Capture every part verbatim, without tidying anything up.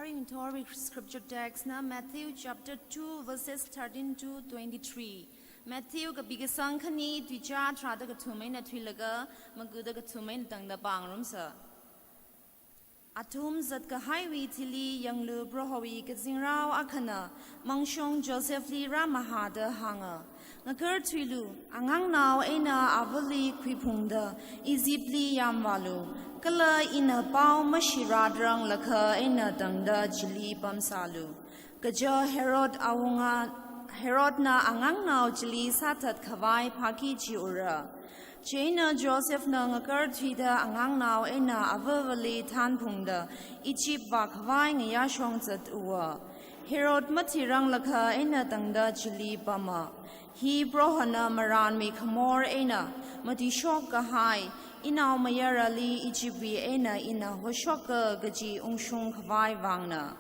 Ringthor scripture text na Matthew chapter two verses thirteen to twenty-three. Matthew kapi kasang khani tuicha tharāda kathum eina thuilaga maguda kathum eina tangda pāngarumsa. Athum zatkahaiwui thili yanglu Prohowui kazingrao akhana mangshong Josephli rāmahāda hānga, ngakarthuilu, angangnao eina avali khuiphungda Egyptli yāmvālu, kala ina pao mashirātranglakha eina tangda chili pamsālu. Kaja Herod awunga, Herodna angangnao chili sāthat khavai phāki jiura. Chieina Josephna ngakarthuida angangnao eina avavali thanphungda Egypt vākhavai ngayāshong zatuwa. Herod mathiranglakha eina tangda chili pama. Hi Prohona marānwui khamor eina matuishok kahai, inaomayarali Egyptwui eina ina hoshoka kaji ungshung khavai vangna.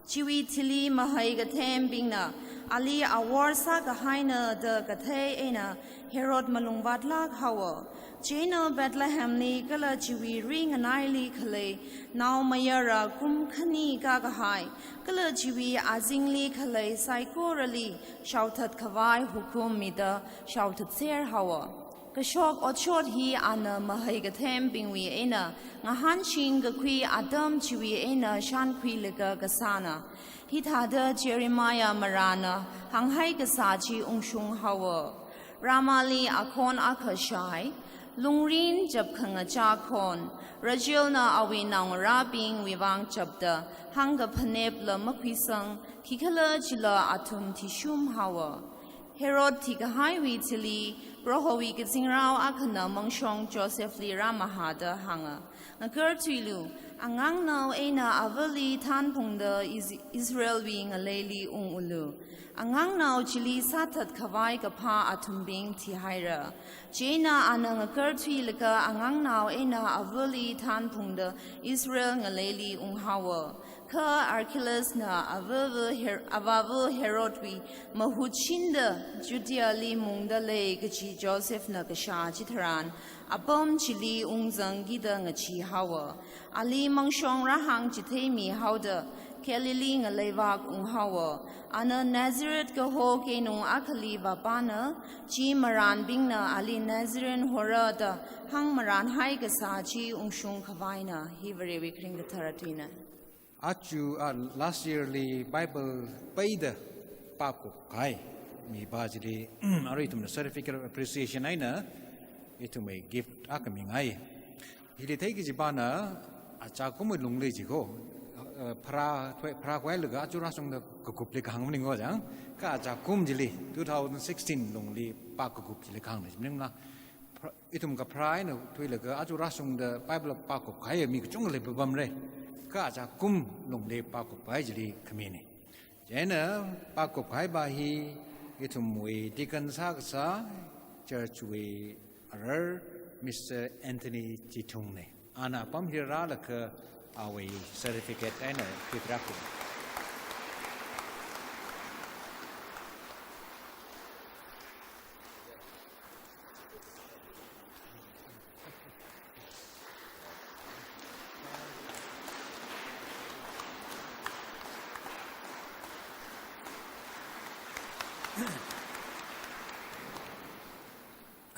Chiwui thili mahai kathembingna ali awor sākahaina da kathei eina Herod malungvātlāk haowa. Chieina Bethlehemli kala chiwui ringanaili khalei naomayara kum khani kākahai, kala chiwui azingli khalei saikorali shaothat khavai hukum mida shaothatser haowa. Kashok otshot hi ana mahai kathembingwui eina ngahānshing kakhui atam chiwui eina shānkhuilaga kasāna. Hithāda Jeremiah marāna hānghai kasā chi ungshung haowa. Ramali akhon akha shai, lungrin chapkhangachā khon, Rachelna awui naongarābingwui vang chapda hāngkaphanepla makhuisang, khikhalajila athum thishum haowa. Herod thikahaiwui thili Prohowui kazingrao akhana mangshong Josephli rāmahāda hānga, ngakarthuilu, angangnao eina avali thanphungda Is-, Israelwui ngaleili ungulu. Angangnao chili sāthat khavai kaphā athumbing thihaira. Chieina ana ngakarthuilaga angangnao eina avali thanphungda Israel ngaleili unghaowa. Kha Archelausna avava Her-, avāva Herodwui mahut shinda Judeali mungda lei kaji Josephna kashā chitharan, apam chili ungzangkida ngachee haowa. Ali mangshong rāhāng chitheimi haoda Galilee ngaleivak unghaowa. Ana Nazareth kaho keinung akhali vāpamna, chi marānbingna ali Nazarene hora da hāngmarānhai kasā chi ungshung khavaina. Hi Varewui kharing kathara tuina. Aja, ah, last year li Bible peida pākupkahai mipā chili, arui ithumna certificate of appreciation eina ithumwui gift akha mingai. Hili theiki kajipāna, achakumwui lungli jiko, eh, pharā, thoi, pharākhuilaga aja rāshungda kakupli kahāng maningo jang, kha achakum chili, two thousand sixteen lungli pākakup chili kahāngna chi maningla. Phara-, ithum kapharā eina thuilaga aja rāshungda Bible pākupkahai mi kachungkha leipapamra. Kha achakum lungli pākupkahai chili khamina. Chieina pākupkahai pā hi ithumwui deacon sākasā church wui arar Mister Anthony Chithungna. Ana apam hili rālaga awui certificate eina pithāra.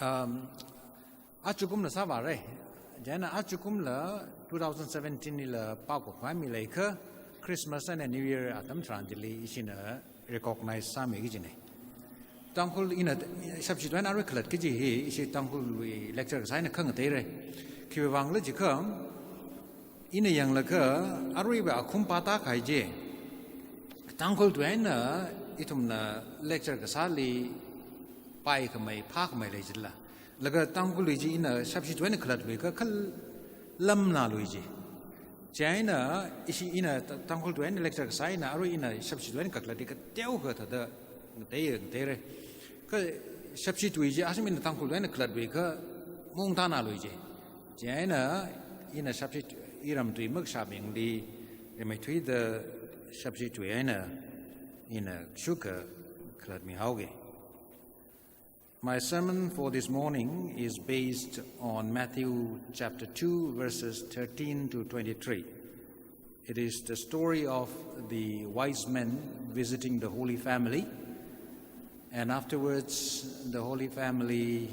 Um, achakumla sāvāra. Chieina achakumla two thousand seventeen lila pākupkahai mi leikha Christmas eina New Year atam tharan chili ishina recognize sāmiki kajina. Tangkhul ina shapshi tuina arui khalatki kaji hi ishi Tangkhulwui lecture kasā eina khangateira. Khiwuivangkhala jikha, ina yanglaga aruiva akhum pātākahai chi, Tangkhul tuina ithumna lecture kasāli paikhamei, phākhamei lei jila. Laga Tangkhulwui chi ina shapshi tuina khalatluikha khalamnālui chi. Chieina ishi ina Ta-, Tangkhul tuina lecture kasā eina arui ina shapshi tuina kakhalatli kateokha thāda ngatei, ngateira. Kha shapshi tui chi athum ina Tangkhul tuina khalatluikha maungtānālui chi. Chieina ina shapshi tu-, iram tui makashābingli rimeithuida shapshi tui eina ina shukha khalatmihaoki. My sermon for this morning is based on Matthew chapter two, verses thirteen to twenty-three. It is the story of the wise men visiting the Holy Family, and afterwards the Holy Family's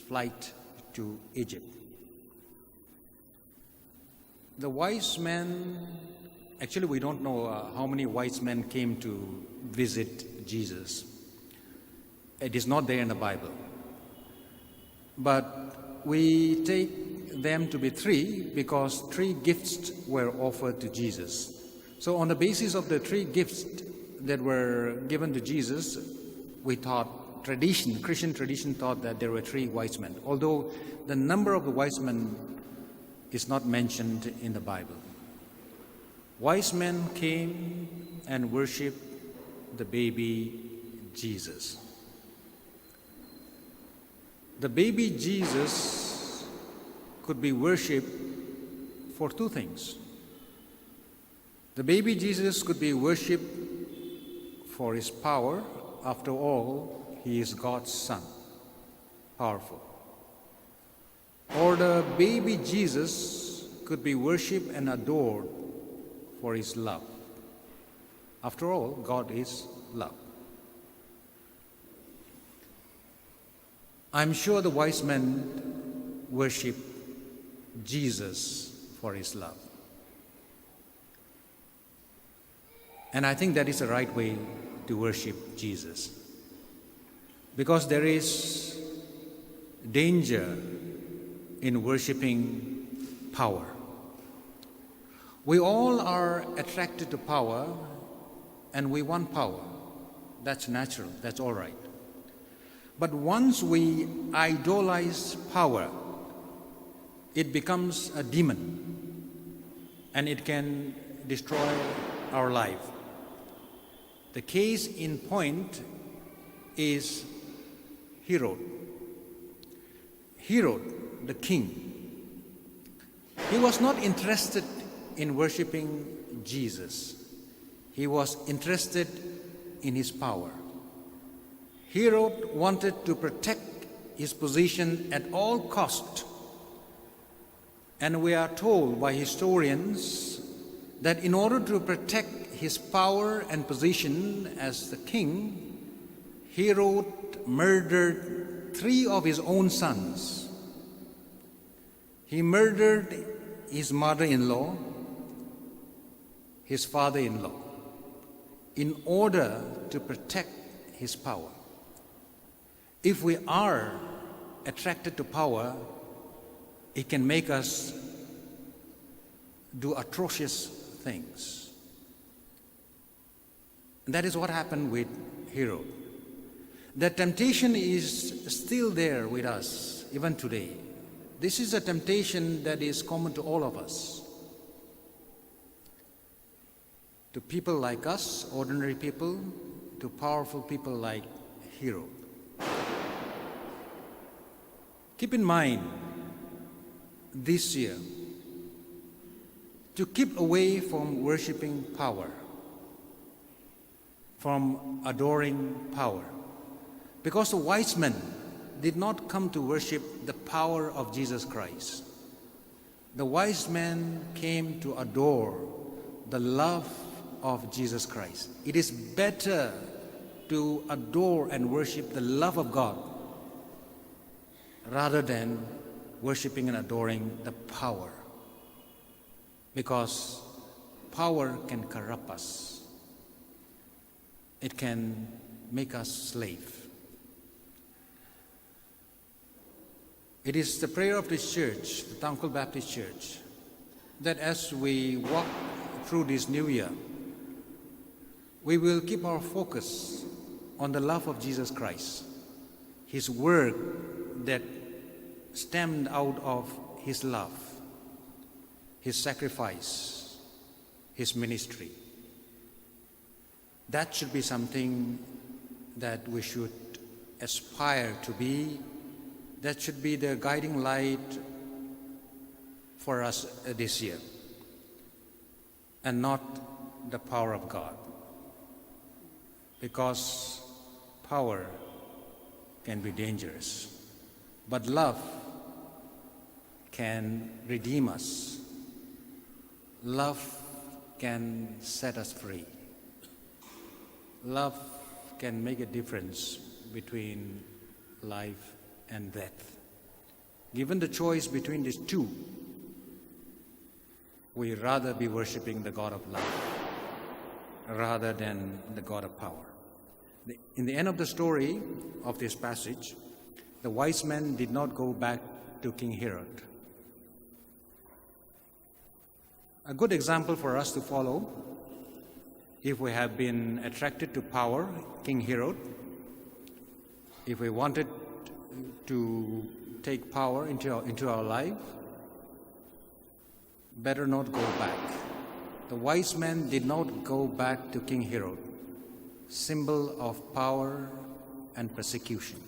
flight to Egypt. The wise men, actually, we don't know, uh, how many wise men came to visit Jesus. It is not there in the Bible. But we take them to be three because three gifts were offered to Jesus. So on the basis of the three gifts that were given to Jesus, we thought tradition, Christian tradition thought that there were three wise men, although the number of the wise men is not mentioned in the Bible. Wise men came and worshipped the baby Jesus. The baby Jesus could be worshipped for two things. The baby Jesus could be worshipped for his power. After all, he is God's son. Powerful. Or the baby Jesus could be worshipped and adored for his love. After all, God is love. I'm sure the wise men worship Jesus for his love. And I think that is the right way to worship Jesus. Because there is danger in worshipping power. We all are attracted to power and we want power. That's natural, that's all right. But once we idolize power, it becomes a demon and it can destroy our life. The case in point is Herod. Herod, the king, he was not interested in worshipping Jesus. He was interested in his power. Herod wanted to protect his position at all cost. And we are told by historians that in order to protect his power and position as the king, Herod murdered three of his own sons. He murdered his mother-in-law, his father-in-law, in order to protect his power. If we are attracted to power, it can make us do atrocious things. And that is what happened with Herod. The temptation is still there with us, even today. This is a temptation that is common to all of us. To people like us, ordinary people, to powerful people like Herod. Keep in mind this year to keep away from worshipping power, from adoring power, because the wise men did not come to worship the power of Jesus Christ. The wise men came to adore the love of Jesus Christ. It is better to adore and worship the love of God rather than worshipping and adoring the power, because power can corrupt us. It can make us slave. It is the prayer of this church, the Tangkhul Baptist Church, that as we walk through this new year, we will keep our focus on the love of Jesus Christ, his work that stemmed out of his love, his sacrifice, his ministry. That should be something that we should aspire to be. That should be the guiding light for us, uh, this year, and not the power of God. Because power can be dangerous, but love can redeem us. Love can set us free. Love can make a difference between life and death. Given the choice between these two, we rather be worshipping the God of love rather than the God of power. The- In the end of the story of this passage, the wise men did not go back to King Herod. A good example for us to follow, if we have been attracted to power, King Herod, if we wanted to take power into our, into our life, better not go back. The wise men did not go back to King Herod, symbol of power and persecution.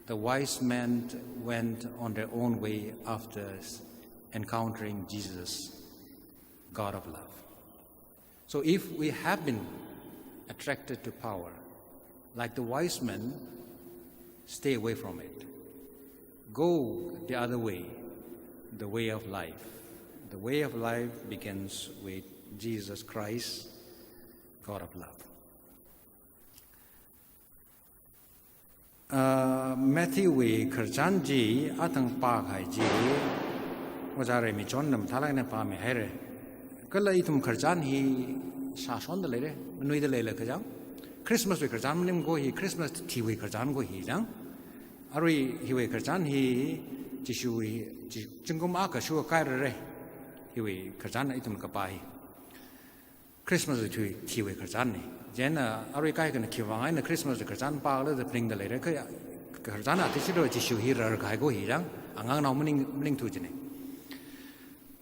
The wise men went on their own way after encountering Jesus, God of love. So if we have been attracted to power, like the wise men, stay away from it. Go the other way, the way of life. The way of life begins with Jesus Christ, God of love. Uh, Matthew wui khararchan chi athang pākahai chi, Ojā Reimi chon nam thalakna pāmihaira. Kala ithum khararchan hi shāshonda leira, manuida leila kachang. Christmas wui khararchan maning ko hi, Christmas thiwui khararchan ko hi chang. Arui hiwui khararchan hi, Jishuwui, Ji-, zingkum akha shokahai rāra. Hiwui khararchan ithum kapā hi. Christmas wui thiwui khararchanna. Chieina arui kaikhana khiwui vang eina Christmas wui khararchan pākhala da phaningda leira, kha khararchan athishurda Jishu hi rarkahai ko hi chang, angangnao maning, maningthu jina.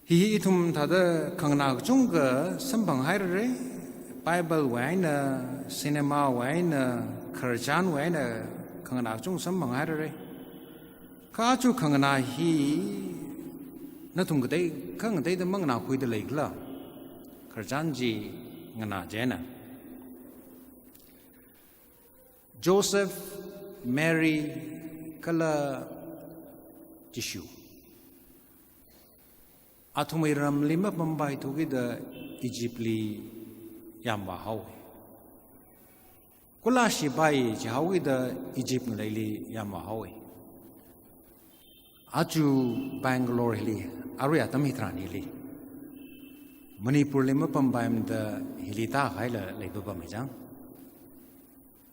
Hi hi ithum thāda khanganā kachungkha samphanghairara, Bible wui eina, cinema wui eina, khararchan wui eina khanganā kachungkha samphanghairara. Kha aja khanganā hi nathum katei, khangateida manganākhuida leikhala? Khararchan chi nganā chieina, Joseph, Mary, kala Jishu, athumwui ramli mapampai thukida Egypt li yamvāhaowa. Kula shipai chihaokida Egypt ngaleili yamvāhaowa. Aja Bangalore hili, arui atam hitharan hili, Manipur li mapampaimada hili tākahaila leipapam hi chang.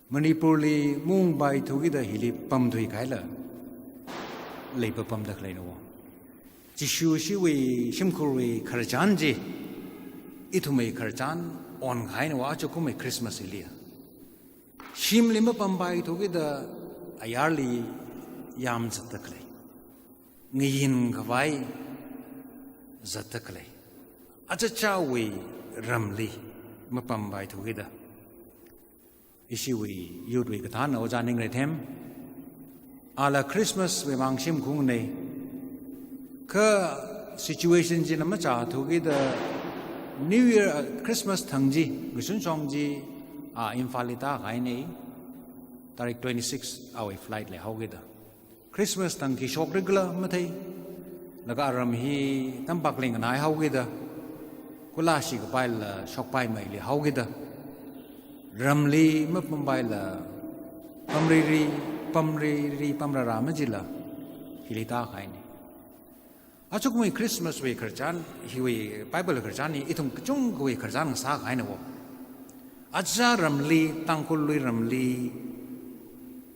Manipur li maungpai thukida hili pamthuikahaila leipapamda khaleina wo. Jishu ishiwui shimkhurwui khararchan chi, ithumwui khararchan onkahaina wo ajakumwui Christmas hili. Shimli mapampai thukida ayarli yamzatda khalei, ngayin khavai zatda khalei, achichāwui ramli mapampai thukida. Ishiwui youth wui kathāna Ojā Ningreithem, ala Christmas wui vang shimkhungna. Kha situation china machā thukida New Year, uh, Christmas thang chi, ngasunshong chi, a, Imphal li tākahaina, tarik twenty-six awui flight leihaokida. Christmas thang khi shokra khala mathei. Laga aram hi tampakli nganaihaokida, kula shikapaila shokpaimeilihaokida, ramli mapampaila pamriri, pamriri, pamrara machila hili tākahaina. Ajakumwui Christmas wui khararchan, hiwui Bible khararchan hi ithum kachungkhawui khararchan ngasākahaina wo. Aja ramli, Tangkhulwui ramli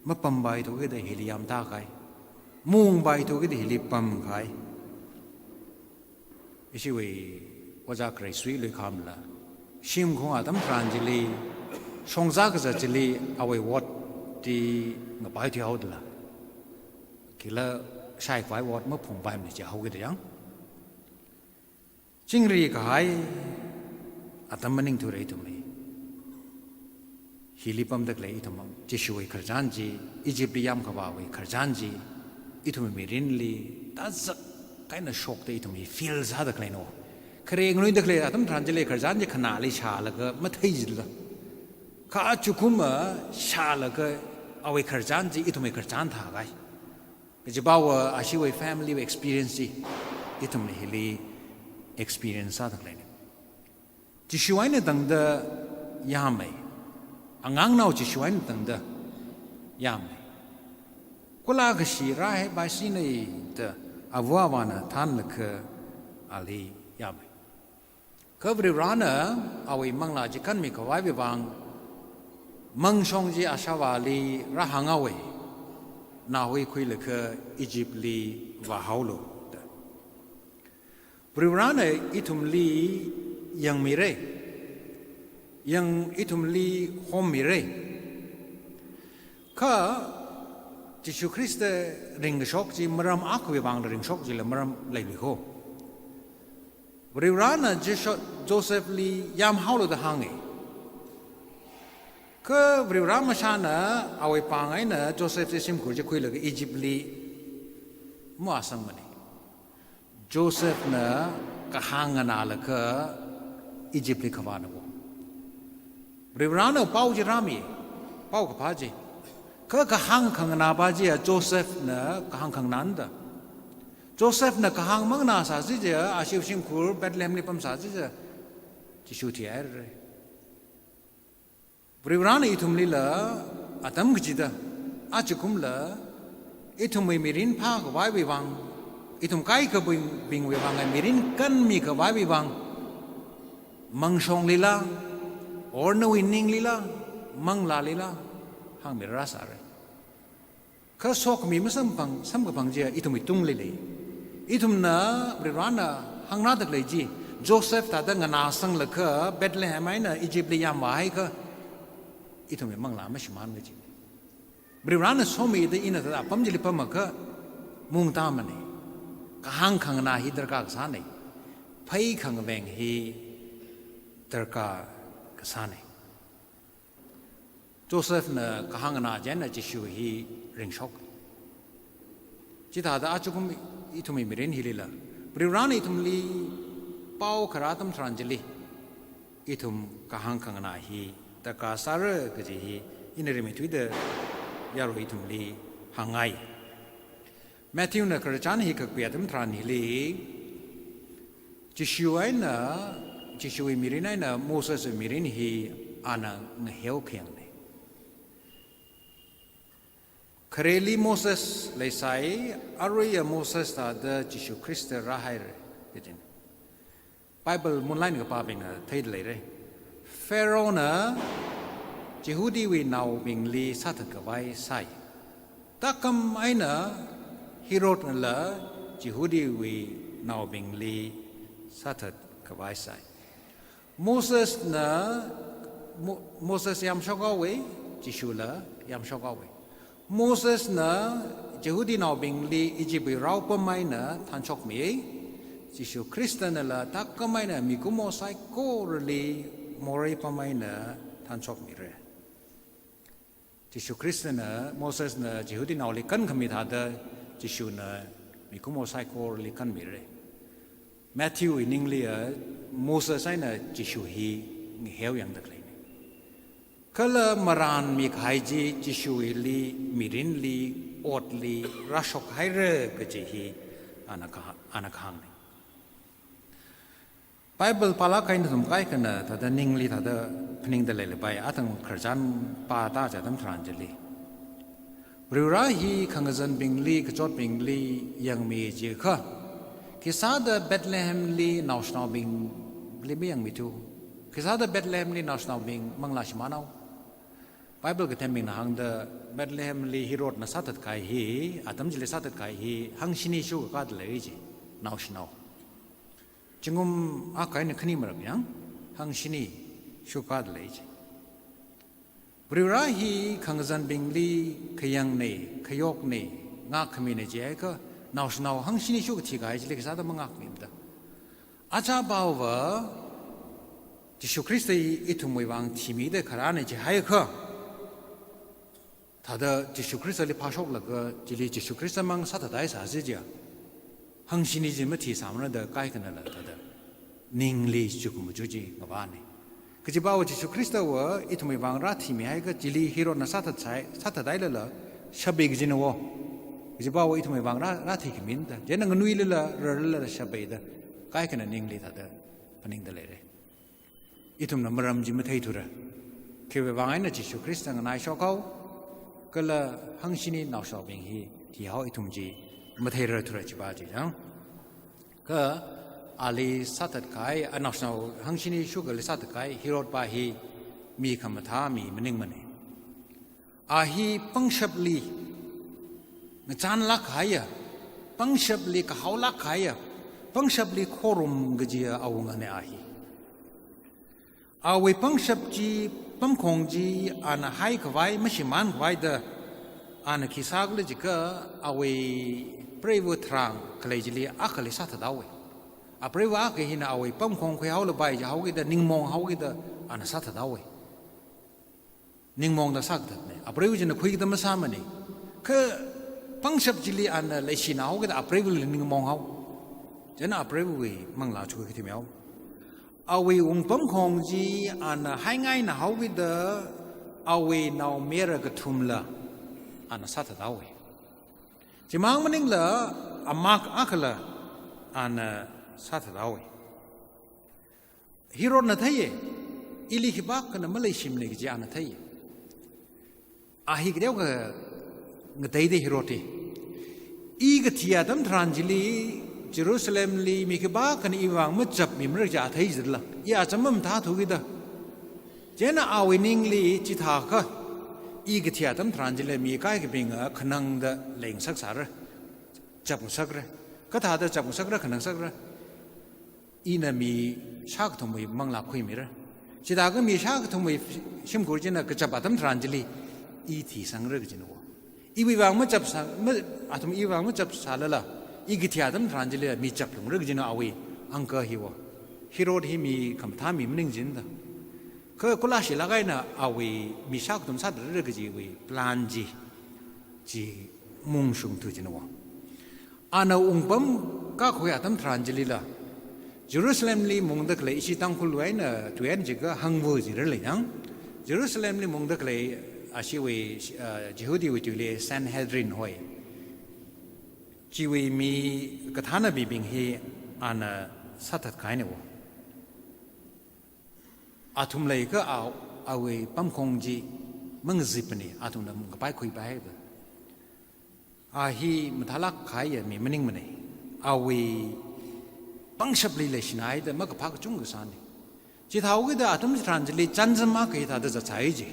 mapampai thukida hili yamtākahai, maungpai thukida hili pamkahai. Ishiwui Ojā Khareisui Luikhamla shimkhung atam tharan chili, shongza kazat chili awui vote chi ngapai thuihaodala, khila shaikhavai vote maphungpaimana chihaokida chang. Chingri kahai atam maningthura ithumwui. Hili pamda khalei ithum, Jishuwui khararchan chi, Egypt li yamkhavāwui khararchan chi, ithumwui mirinli tazak kahaina shokta ithum hi feel sāda khaleina wo. Khare nganuida khalei atam tharan chili khararchan chi khanāli shālaga mathei jila, kha ajakumva shālaga awui khararchan chi ithumwui khararchan thākahai. Kajiva ashiwui family wui experience chi ithumna hili experience sāda khaleina. Jishu eina tangda yāmei. Angangnao Jishu eina tangda yāmei. Kula kashi rāhaipaishinei da ava avāna thānlaga ali yāmei. Kha Varivarana awui manglā chi kanmi khavaiwui vang, mangshong chi ashāvāli rāhānghaowei. Nahui khuilaga Egyptli vāhaolu da. Varivarana ithumli yangmira. Yang ithumli hommira. Kha Jishu Khrista ringkashok chi maram akhawui vangla ringshok chila maram leilui ho. Varivarana Jishu, Josephli yāmhaolu da hānga. Kha Varivara mashana awui pāng eina Joseph chi shimkhur chi khuilaga Egyptli mavāsangmana. Josephna kahāng nganālaga Egyptli khavāna wo. Varivarana pao chi rāmi, paokaphā chi. Kha kahāng khanganāpā chiya Josephna kahāng khanganāna da. Josephna kahāng manganāsā chiakha, ashiwui shimkhur Bethlehemli pamsā chiakha, Jishu thihaira. Varivarana ithumlila, atam kachida, ajakumla, ithumwui mirin phākhavaiwui vang, ithum kaikhabing, bingwui vang, mirin kanmi khavaiwui vang, mangshonglila, or nawui ninglila, manglālila, hāngmirarāsāra. Kha sokhami masamphang, samkaphang chiya ithumwui tungli lei. Ithumna Varivarana hāngrāda khalei chi, Joseph thāda nganāsanglaga Bethlehem eina Egyptli yāmvāhaiakha, ithumwui manglā mashimān kaji. Varivarana somida ina thāda apam chili pamakha mungtāmana. Kahāng khanganā hi darkar kasāna. Phei khangaveng hi darkar kasāna. Josephna kahāng nganā chieina Jishu hi ringshok. Chithāda ajakum ithumwui mirin hilila, Varivarana ithumli pao kharā atam tharan chili, ithum kahāng khanganā hi darkar sāra kaji hi ina rimeithuida yarui ithumli hāngngai. Matthewna khararchan hi kakpi atam tharan hili, Jishu eina, Jishuwui mirin eina Moseswui mirin hi ana ngaheo khayangna. Khareli Moses leisai, aruiya Moses thāda Jishu Khrista rāhaira, kajina. Bible munlain kapābingna theida leira. Pharaohna Jihudiwui naobingli sāthatkhavai sāi. Thākam eina Herodnala Jihudiwui naobingli sāthatkhavai sāi. Mosesna, Mo-, Moses yāmshokhaowa, Jishula yāmshokhaowa. Mosesna Jihudinaobingli Egyptwui rao pam eina thanshokmi, Jishu Khristanala thākam eina mikumo saikorali morei pam eina thanshokmira. Jishu Khristana, Mosesna Jihudinaoli kankhami thāda, Jishuna mikumo saikorali kanmira. Matthewwui ningliya Moses eina Jishu hi ngaheo yangda khaleina. Kala marānmi kahai chi Jishuwuili, mirinli, otli rāshokhaira kaji hi ana ka, ana kahāngna. Bible pālāk eina nathum kaikhana thāda ningli thāda phaningda leilapai, athang khararchan pāda chi atam tharan chili. Varivarā hi khangazanbingli, kachotbingli yangmi jiakha, khisāda Bethlehemli naoshinaobingli mayangmithu, khisāda Bethlehemli naoshinaobing manglā shimānhao. Bible kathembingna hāngda Bethlehemli Herodna sāthatkahai hi, atam chili sāthatkahai hi, hangshini shukakāda lei ji, naoshinao. Zingkum akha eina khani marak yang, hangshini shukakāda lei ji. Varivarā hi khangazanbingli khayangna, khayokna, ngākhamina jiakha, naoshinao hangshini shukathikahai chili khisāda mangākmimada. Achāpava, Jishu Khrista hi ithumwui vang thimida kharāna jihaiakha, thāda Jishu Khristali phāshoklaga, chili Jishu Khristamang sāthathaisā si jiya, hangshini chi mathisāmana da kaikhanala thāda ningli chukum chu chi ngavāna. Kajipava Jishu Khristava ithumwui vang rāthimihaiakha chili Herodna sāthatsai, sāthathailala shapai kajina wo. Kajipava ithumwui vang rā, rāthikhamina da. Chieina nganuilala, rarlala shapaida, kaikhana ningli thāda phaningda leira. Ithumna maram chi matheithura. Khiwui vang eina Jishu Khrista nganaishok hao, kala hangshini naoshaobing hi thihao ithum chi matheirarthura chiva chi chang. Kha ali sāthatkahai, anaoshinao hangshini shukali sāthatkahai Herod va hi mi khamathā mi maningmana. A hi pangshapli ngachānlāk kahaiya, pangshapli kahaolāk kahaiya, pangshapli khorum kajiya awungana a hi. Awui pangshap chi, pamkhong chi ana haikhavai, mashimānkhavai da ana khi sākhala jiakha awui preiva tharang khalei chili akhali sāthathaowa. A preiva akha hina awui pamkhong khuihaolapai jihaokida, ningmonghaokida ana sāthathaowa. Ningmongda sākathatna. A preiva china khuikata masāmana. Kha pangshap chili ana leishinahaokida a preivali ningmonghao. Chieina a preivawui manglā chukhui kathemyao. Awui wungpamkhong chi ana haingainahaokida awui naomayara kathumla ana sāthathaowa. Chimang maningla amak akhala ana sāthathaowa. Herodna theiya, ili khipākhana maleishimana kaji ana theiya. A hi kateokha ngateida Herod hi. I kathi atam tharan chili Jerusalemli mi khipākhana iwui vang machapmimara kaji a theijidala. I acham mamathāthukida. Chieina awui ningli chithākha, i kathi atam tharan chili mi kaikhabinga khanangda leingasaksāra. Chapngasakra. Kathāda chapngasakra, khanangasakra. Ina mi shākathumwui manglā khuimira. Chithākha mi shākathumwui shimkhur china kachap atam tharan chili i thisangra kajina wo. Iwui vang machapsā, ma, athum iwui vang machapsālala, i kathi atam tharan chili mi chaplungra kajina awui angka hi wo. Herod hi mi khamathā mi maningchida. Kha kula shilāk eina awui mi shākathum sāthatdalei kajiwui plan chi, chi mungshungthu china wo. Ana wungpam kakhui atam tharan chilila, Jerusalemli mungda khalei ishi Tangkhulwui eina tuiyan jiakha hangva jiralei yang. Jerusalemli mungda khalei ashiwui, ah, Jihudiwui tuili Sanhedrin hoi. Chiwui mi kathānabing hi ana sāthatkahaina wo. Athum leiakha a, awui pamkhong chi mangazipana, athumna makapai khuipai haida. A hi mathālāk kahaiya mi maningmana. Awui pangshapli leishinahaida makaphā kachungkha sāna. Chithāhaokida atam tharan chili chānjam akha hithāda zatsai ji.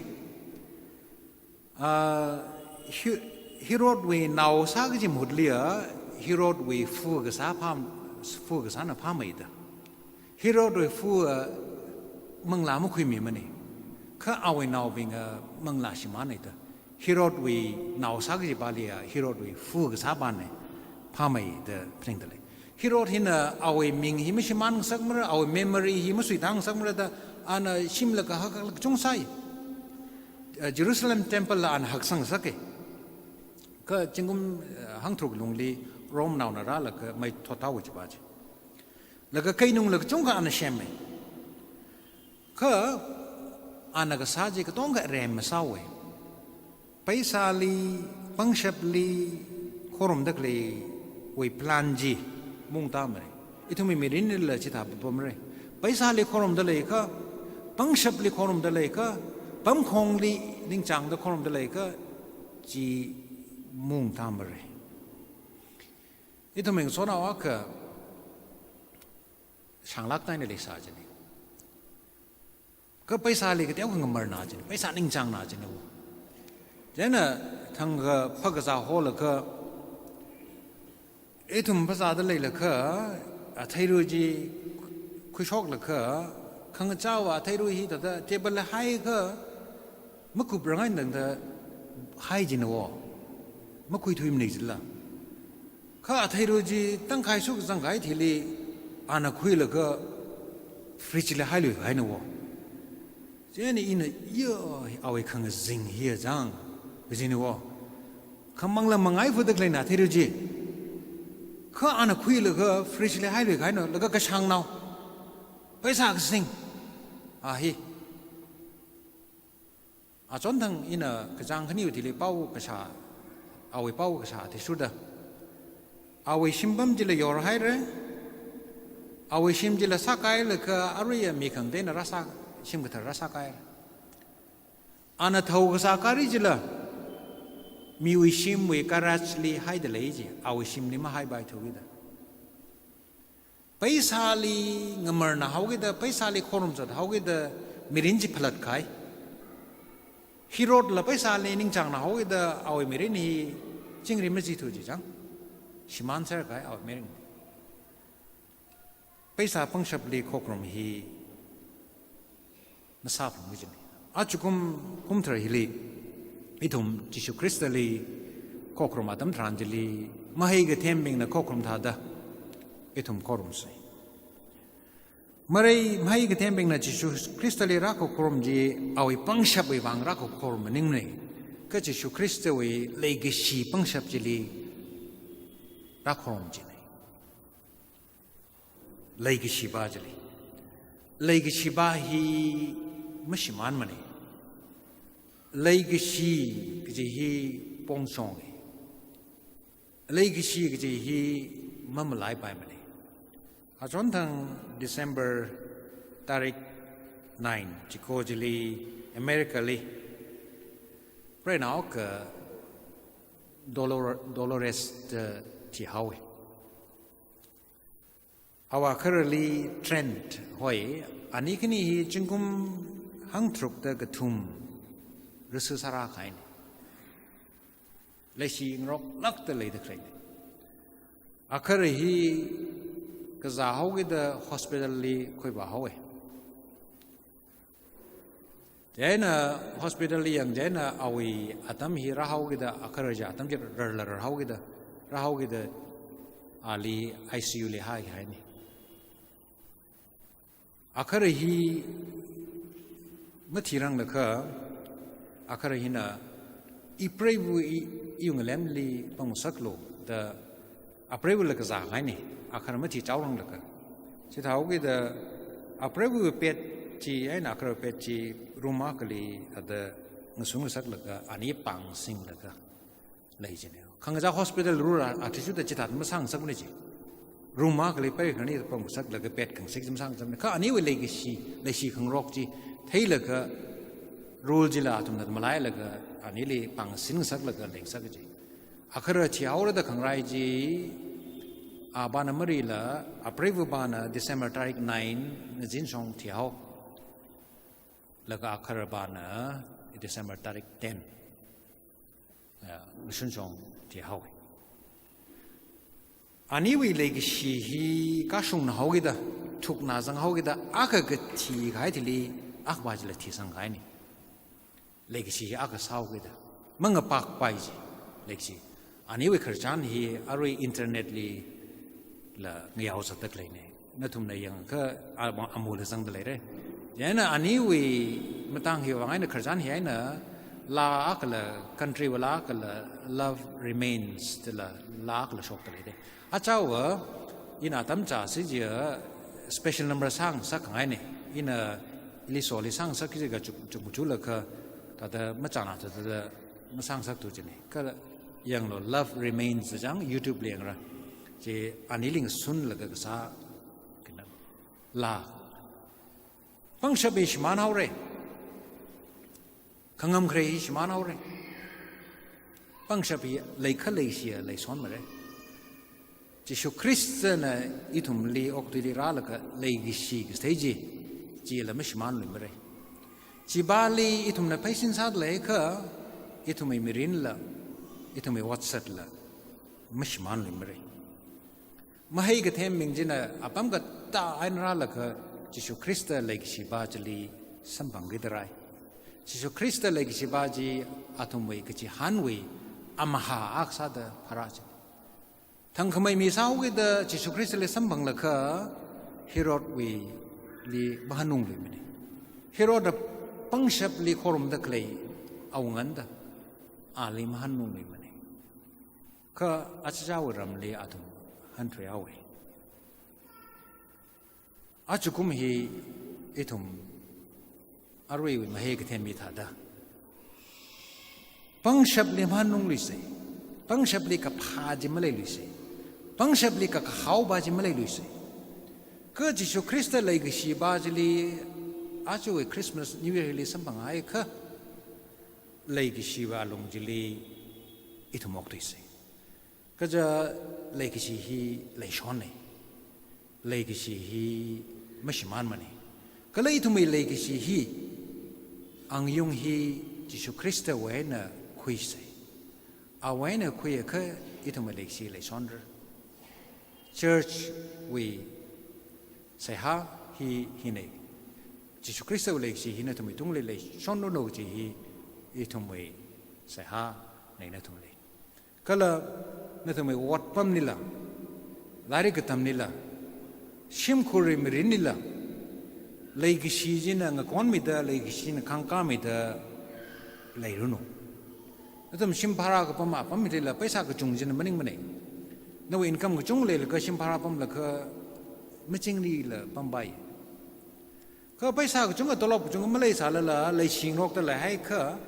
Ah, He-, Herodwui nao sā kaji mahutliya, Herodwui fu kasā pham-, fu kasāna phāmeida. Herodwui fu, ah, manglā makhuimimana. Kha awui naobinga manglā shimānhaida. Herodwui nao sā kajipaliya, Herodwui fu kasāpana phāmeida phaningdalei. Herod hina awui ming hi mashimānngasakmara, awui memory hi masuitāngasakmara da, ana shimlaga haklāk kachung sāi. Eh, Jerusalem temple la ana haksangngasaka. Kha zingkum, eh, hangtharuk lungli Rome naona rālaga mei thothaowa chiva chi. Laga keinungla kachungkha ana semma. Kha ana kasā chi katonga arem masāwa. Paisāli, pangshapli khorumda khaleiwui plan chi mungtāmara. Ithumwui mirinlila chithā papamra. Paisāli khorumda leiakha, pangshapli khorumda leiakha, pamkhongli ningchāngda khorumda leiakha, chi mungtāmara. Ithumwui ngasotnao akha shānglāk eina leisā china. Kha paisāli kateokha ngamarna china, paisā ningchāngna china. Chieina thangkha phākazā holaga, ithum phāzāda leilaga, atheiru chi khuishoklaga, khangachāva atheiru hi thāda table la haiakha, makuprangai tangda hai china wo. Makhuithuimana jila. Kha atheiru chi tangkhai shuk zangkahai thili ana khuilaga fridge li hailuikahaina wo. Chieina ina, "Iya, awui khangazing hiya chang," kajina wo. Khamangla mangai fuda khaleina atheiru chi. Kha ana khuilaga fridge li hailuikahaina, laga kashāngnao. Paisā kasing. A hi. Achonthang ina kachāng khaniwui thili pao kashā, awui pao kashā athishurda. Awui shimpam chila yorhaira, awui shim chila sākailaga aruiya mi khangateina rāsā, shim kathar rāsākahaira. Ana thao kasā gari chila, miwui shimwui garage li haida lei ji, awui shimli mahaipaithukida. Paisāli ngamarnāhaokida, paisāli khorumzathaokida, mirin chi phalatkahai. Herod la paisāli ningchāngnāhaokida, awui mirin hi chingri machithu chi chang. Shimānserkahai awui mirin. Paisā pangshapli khokharum hi masāphungki kajina. Ajakum kumthar hili, ithum Jishu Khristali khokharum atam tharan chili, mahai kathembingna khokharum thāda, ithum khorumsei. Marei mahai kathembingna Jishu Khristali rākhokharum chi, awui pangshapwui vang rākhokharum maningmana. Kha Jishu Khristawui leikashi pangshap chili rākhorum china. Leikashipā chili. Leikashipā hi mashimānmana. Leikashi kaji hi pongshonga. Leikashi kaji hi mamalaipaimana. Achonthang December tarik nine, chiko chili America li, preinaokha Dolor-, Dolores da thihaowa. Awui akharali Trent hoi, ani khani hi zingkum hangtharukda kathum risi sārākahaina. Leishi ngaroklākda leida khaleina. Akhara hi kazāhaokida hospital li khuivāhaowa. Chieina hospital li yang chieina awui atam hi rāhaokida, akhara chi atam chi rarla rarhaokida, rāhaokida ali I C U li haihaina. Akhara hi mathirang lakha, akhara hina, "Ipreiva i, iwui ngalemli pangngasaklu," da apreivali kazākahaina, akhara mathichaorang lakha. Chithāhaokida apreiva pet chi, eina akhara pet chi room akhali thāda ngasun ngasaklaga, ani pāngsinglaga lei china. Khangachā hospital rura athishurda chithāda masāngasakmana chi. Room akhali preiva khani pangngasaklaga pet khangasak chi masāngasakmana. Kha aniwui leikashi, leishi khangarok chi theilaga, rule chila athumna malailaga, anili pāngsin ngasaklaga leingasaka chi. Akhara thihaora da khangarai chi, apāna marila, apreivapana December tarik nine, ngazin shong thihao. Laga akharapana December tarik ten, ah, ngasun shong thihaowa. Aniwui leikashi hi kashungnāhaokida, thuknā zanghaokida, akha kathikahai thili, akhapa chila thisangkahaina. Leikashi hi akha sāhaokida, mangapakpai chi, leikashi. Aniwui khararchan hi arui internet lila ngayaozatda khaleina. Nathumna yangakha a-, amula zangda leira. Chieina aniwui matang hiwui vang eina khararchan hi eina laa akhala, country wui laa akhala, Love Remains dala laa akhala shokda leida. Achawa, ina atam chāsi chiakha special number sāngasakkhangaina. Ina ili soli sāngasakki kaji kachuk, chukmajalaga, thāda machānā thāda masāngasakthu china. Kha yanglu, Love Remains chang, YouTube li yangra. Chi anili ngasunlaga kasā, kina, laa. Pangshap hi shimānhaora. Khangam kharei hi shimānhaora. Pangshap hi leikha leishiya leisonmara. Jishu Khristana ithumli okathuili rālaga leikashi kathei chi, chila mashimānluimara. Chipāli ithumna pheisin sāda leiakha, ithumwui mirinla, ithumwui otsakla mashimānluimara. Mahai kathembing china apam katā eina rālaga Jishu Khrista leikashipā chili samphangkida rai. Jishu Khrista leikashipā chi athumwui kachihānwui amaha akha sāda pharā chi. Thangkhamei mi sāhaokida Jishu Khristali samphanglaga Herodwuili mahānngaluimana. Herodna pangshapli khorumda khalei awunganda ali mahānngaluimana. Kha achichāwui ramli athum hānthuihaowa. Ajakum hi ithum aruiwui mahai kathem mi thāda, pangshapli mahānngaluisei, pangshapli kaphā chi maleiluisei, pangshapli kakahao pā chi maleiluisei. Kha Jishu Khrista leikashipā chili Ajawui Christmas, New Year hili samphangakha, leikashiwui alung chili ithum okthuisa. Kaja leikashi hi leishonna. Leikashi hi mashimānmana. Kala ithumwui leikashi hi, angayung hi Jishu Khristawui eina khuisa. Awui eina khuiakha ithumwui leikashi leishonra. Church wui seihā hi hina. Jishu Khristawui leikashi hi nathumwui tungli leishonranu kaji hi ithumwui seihāna nathumli. Kala nathumwui otpamlila, lairik katamlila, shimkhurwui mirinlila, leikashi china ngakonmida, leikashi china khangkāmida leiranu. Nathum shim bhara kapam apam hilila, paisa kachung china maningmana. Nawui income kachung leilakha shim bhara pamlakha machingrila pampai. Kha paisa kachunga, tolop kachunga maleisālala, leishingarokda leihaiakha,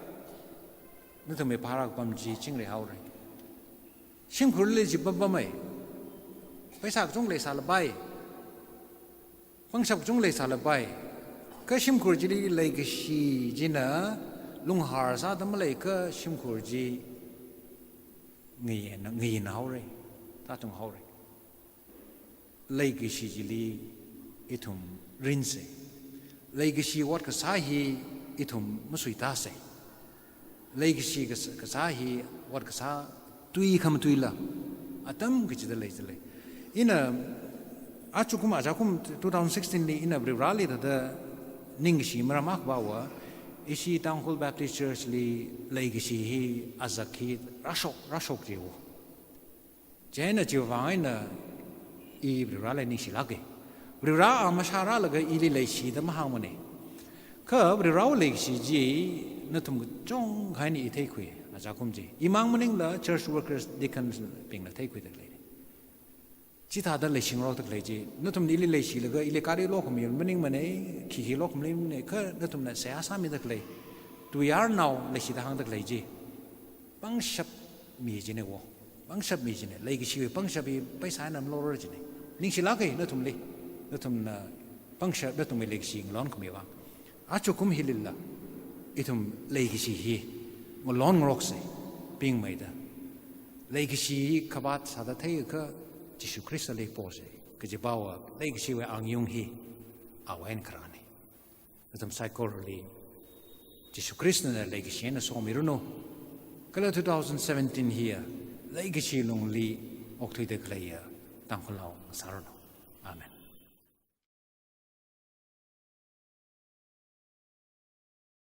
nathumwui bhara kapam chi chingri haora. Shimkhurli chi pampamai. Paisa kachung leisālapai. Pangshap kachung leisālapai. Kha shimkhur chili leikashi china lunghār sāda maleiakha shimkhur chi ngayina, ngayina haora. Tātung haora. Leikashi chili ithum rinsa. Leikashi ot kasā hi ithum masuitāsa. Leikashi kas-, kasā hi ot kasā tui khamatuila atam kachida leidalei. Ina ajakum, ajakum two thousand sixteen li ina Varivarali thāda ningkashi maram akhava, ishi Tangkhul Baptist Church li leikashi hi azak hi rāshok, rāshok jiwo. Chieina chiwui vang eina i Varivarali ningshilāka. Varivara a mashārālaga ili leishida mahāngmana. Kha Varivarawui leikashi chi nathum kachungkha eina i theikhui, ajakum chi. Imang maningla church workers, deacons bingla theikhuida khalei. Chithāda leishingarokda khalei chi. Nathumna ili leishilaga, ili gari lokhuimi maningmana, khikhi lokhuimi maningmana, kha nathumna seihā sāmida khalei, tuiyarnao leishida hāngda khalei chi. Pangshap mi china wo. Pangshap mi china. Leikashiwui pangshap hi paisa eina malorra china. Ningshilāka nathumli. Nathumna pangshap, nathumwui leikashi ngalonkhami vang. Ajakum hilila, ithum leikashi hi ngalonngaroksa, pingmeida. Leikashi hi khavāt sāda theiakha Jishu Khristali posa. Kajiva leikashiwui angayung hi awui eina kharāna. Nathum saikorali Jishu Khristana leikashi eina somiranu. Kala two thousand seventeen hiya leikashi lungli okthuida khaleiya Tangkhulnao ngasāranu. Amen.